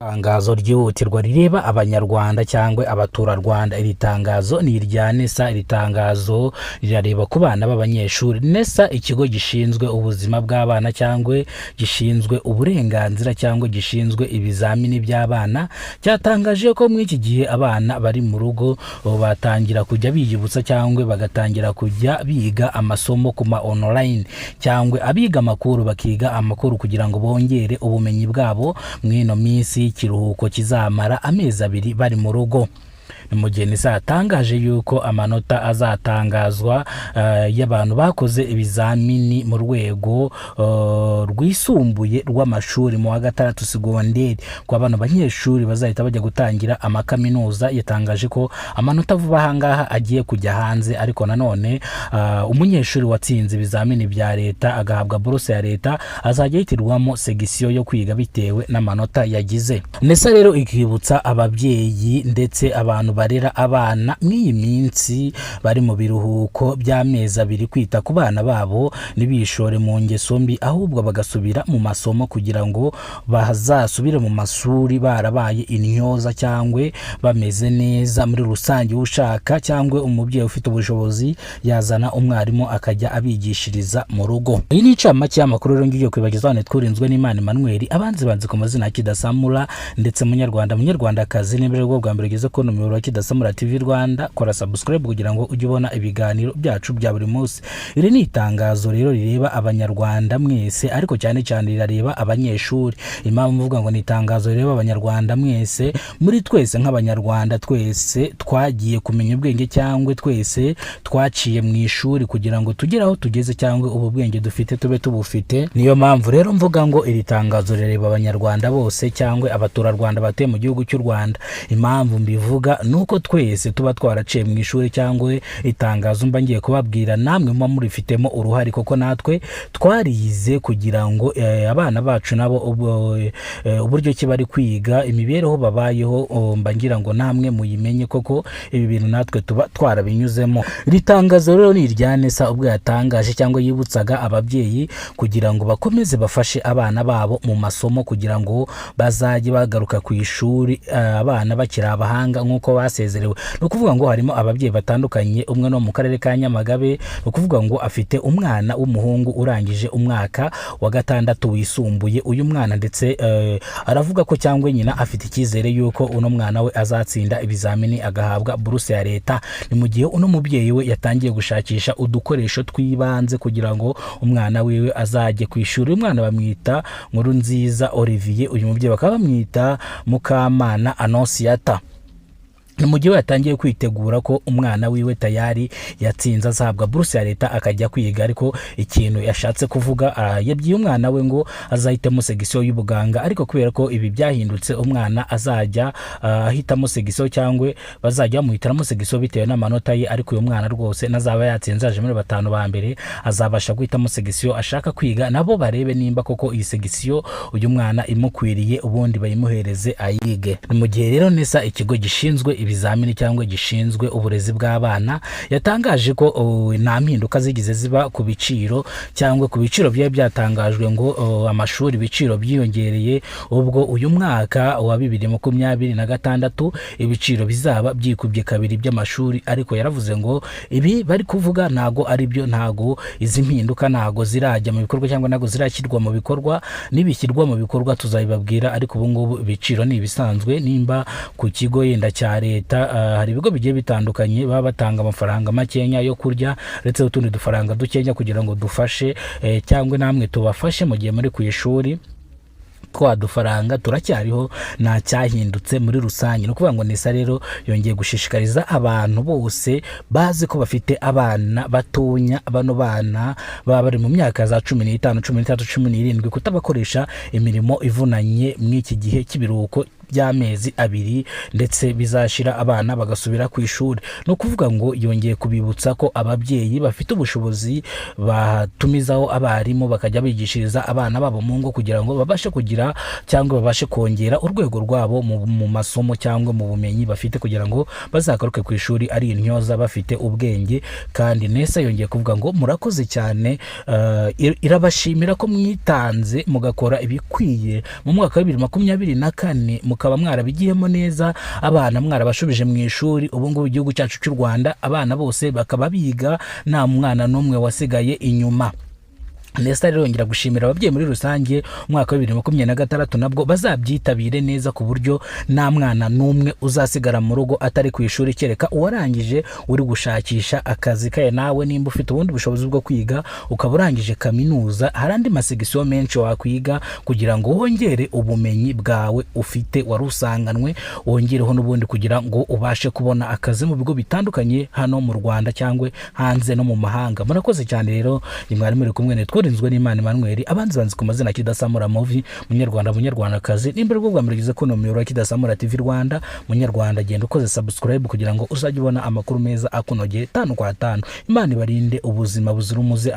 Itangazo ryihutirwa rireba Abanyarwanda cyangwa abaturarwanda. Iri tangazo ni irya NESA. Iri tangazo rirareba ku bana b'abanyeshuri. NESA, ikigo gishinzwe ubuzima bw'abana cyangwa gishinzwe uburenganzira cyangwa gishinzwe ibizamini by'abana, cyatangaje ko muri iki gihe abana bari mu rugo batangira kujya biyibutsa cyangwa bagatangira kujya biga amasomo ku ma online, cyangwa abiga amakuru bakiga amakuru kugira ngo bongere ubumenyi bwabo mw'ino minsi y'ikiruhuko kizamara amezi 2 bari mu rugo. Ni mu gihe NESA yatangaje yuko amanota azatangazwa y'abantu bakoze ibizamini mu rwego rwisumbuye rw'amashuri mu wa gatandatu segonderi, ku bano banyeshuri bazahita bajya gutangira amakaminuza. Yatangaje ko amanota vuba aha ngaha agiye kujya hanze, ariko nanone umunyeshuri watsinze ibizamini bya leta agahabwa buruse ya leta azajya yitirwamo section yo kwiga bitewe n'amanota yagize. NESA rero ikibutsa ababyeyi ndetse abantu barera abana mw'iyi minsi bari mu biruhuko by'amezi 2 kwita ku bana babo, ntibishore mu ngeso mbi, ahubwo bagasubira mu masomo kugira ngo bazasubire mu mashuri barabaye intyoza cyangwa bameze neza muri rusange. Ushaka cyangwa umubyeyi ufite ubushobozi yazana umwarimu akajya abigishiriza mu rugo. Iyi ni incamake y'amakuru rero ngiye kwibagizaho. Twirinzwe n'Imana Emmanuel, abanzi banzi ku mazina ya Kidasamura. Ndetse Munyarwanda, Munyarwandakazi, niba ari bwo bwa mbere ugeze kubona umuyoboro wa Kidasamura TV Rwanda, kora subscribe kugira ngo ujye ubona ibiganiro byacu bya buri munsi. Iri ni itangazo rero rireba Abanyarwanda mwese, ariko cyane cyane rirareba abanyeshuri. Impamvu mvuga ngo ni itangazo rireba Abanyarwanda mwese, muri twese nk'Abanyarwanda twese twagiye kumenya ubwenge cyangwa twese twaciye mu ishuri kugira ngo tugere aho tugeze, cyangwa ubu bwenge dufite tube tubufite. Niyo mpamvu rero mvuga ngo iri tangazo rireba Abanyarwanda bose cyangwa abaturarwanda batuye mu gihugu cy'u Rwanda. Impamvu mbivuga ni uko twese tuba twaraciye mu ishuri, cyangwa itangazo mba ngiye kubabwira namwe muba murifitemo uruhare, kuko natwe twarize kugira ngo abana bacu nabo uburyo ki bari kwiga, imibereho babayeho, mba ngira ngo namwe muyimenye, koko ibi bintu natwe tuba twarabinyuzemo. Iri tangazo rero ni irya NESA, ubwo yatangaje cyangwa yibutsaga ababyeyi kugira ngo bakomeze bafashe abana babo mu masomo, kugira ngo bazajye bagaruka ku ishuri abana bakiri abahanga nk'uko basezerewe. Ni ukuvuga ngo harimo ababyeyi batandukanye. Umwe no mu karere ka Nyamagabe, ni ukuvuga ngo afite umwana w'umuhungu urangije umwaka wa gatandatu wisumbuye. Uyu mwana ndetse aravuga ko cyangwa nyina afite icyizere yuko uno mwana we azatsinda ibizamini agahabwa buruse ya leta. Ni mu gihe uno mubyeyi we yatangiye gushakisha udukoresho tw'ibanze kugira ngo umwana wiwe azajye ku ishuri. Uyu mwana bamwita Nkuru Nziza Olivier, uyu mubyeyi bakaba bamwita Mukamana Anonsiyata. Ni mu gihe we yatangiye kwitegura ko umwana wiwe tayari yatsinze, azahabwa buruse ya leta akajya kwiga. Ariko ikintu yashatse kuvuga, yabwiye umwana we ngo azahitamo section y'ubuganga, ariko kubera ko ibi byahindutse, umwana azajya ahitamo section cyangwa bazajya bamuhitiramo section bitewe n'amanota ye. Ariko uyu mwana rwose nazaba yatsinze, aje muri batanu ba mbere, azabasha guhitamo section ashaka kwiga, nabo barebe nimba koko iyi section uyu mwana imukwiriye, ubundi bayimuhereze ayige. Ni mu gihe rero NESA, ikigo gishinzwe ibizamini cyangwa gishinzwe uburezi bw'abana, yatangaje ko nta mpinduka zigize ziba ku biciro cyangwa ku biciro byari byatangajwe ngo amashuri ibiciro byiyongereye, ubwo uyu mwaka wa 2026 ibiciro bizaba byikubye kabiri by'amashuri. Ariko yaravuze ngo ibi bari kuvuga ntago ari byo, ntago izi mpinduka ntago zirajya mu bikorwa cyangwa ntago zirashyirwa mu bikorwa. Nibishyirwa mu bikorwa tuzabibabwira, ariko ubu ngubu ibiciro ni ibisanzwe. Nimba ku kigo yenda cya leta, hari ibigo bigiye bitandukanye baba batanga amafaranga makenya yo kurya ndetse n'utundi dufaranga dukenya kugira ngo dufashe cyangwa namwe tubafashe mu gihe muri ku ishuri, twa dufaranga turacyariho, nta cyahindutse muri rusange. Ni ukuvuga ngo NESA rero yongeye gushishikariza abantu bose bazi ko bafite abana batonya, bano bana baba bari mu myaka za 15, 16, 17, kutabakoresha imirimo ivunanye mw'iki gihe cy'ibiruhuko. by'amezi 2, ndetse bizashira abana bagasubira ku ishuri. Ni ukuvuga ngo yongeye kubibutsa ko ababyeyi bafite ubushobozi batumizaho abarimu bakajya bigishiriza abana babo mu ngo, kugira ngo babashe kugira cyangwa babashe kongera urwego rwabo mu masomo cyangwa mu bumenyi bafite, kugira ngo bazagaruke ku ishuri ari intyoza, bafite ubwenge. Kandi NESA yongeye kuvuga ngo murakoze cyane, irabashimira ko mwitanze mugakora ibikwiye mu mwaka wa 2024, mukaba mwarabigiyemo neza, abana mwarabashubije mu ishuri. Ubu ngubu igihugu cyacu cy'u Rwanda, abana bose bakaba biga, nta mwana n'umwe wasigaye inyuma. NESA rero yongera gushimira ababyeyi muri rusange. Umwaka wa 2026 nabwo bazabyitabire neza, ku buryo nta mwana n'umwe uzasigara mu rugo atari ku ishuri, kereka uwarangije uri gushakisha akazi kaye. Nawe nimba ufite ubundi bushobozi bwo kwiga, ukaba urangije kaminuza, hari andi ma section menshi wakwiga kugira ngo wongere ubumenyi bwawe ufite wari usanganwe, wongereho n'ubundi kugira ngo ubashe kubona akazi mu bigo bitandukanye hano mu Rwanda cyangwa hanze no mu mahanga. Murakoze cyane rero, ni mwari muri kumwe nitwa Urinzwe n'Imana Emmanuel, abanzi banzi ku mazina Kidasamura Movie. Munyarwanda, munyarwandakazi, nimba aribwo bwa mbere ugeze kuno muyoboro wa Kidasamura TV Rwanda, munyarwanda, genda ukoze subscribe kugira ngo uzajye ubona amakuru meza akunogeye tanu kwa tanu. Imana ibarinde ubuzima buzira umuze.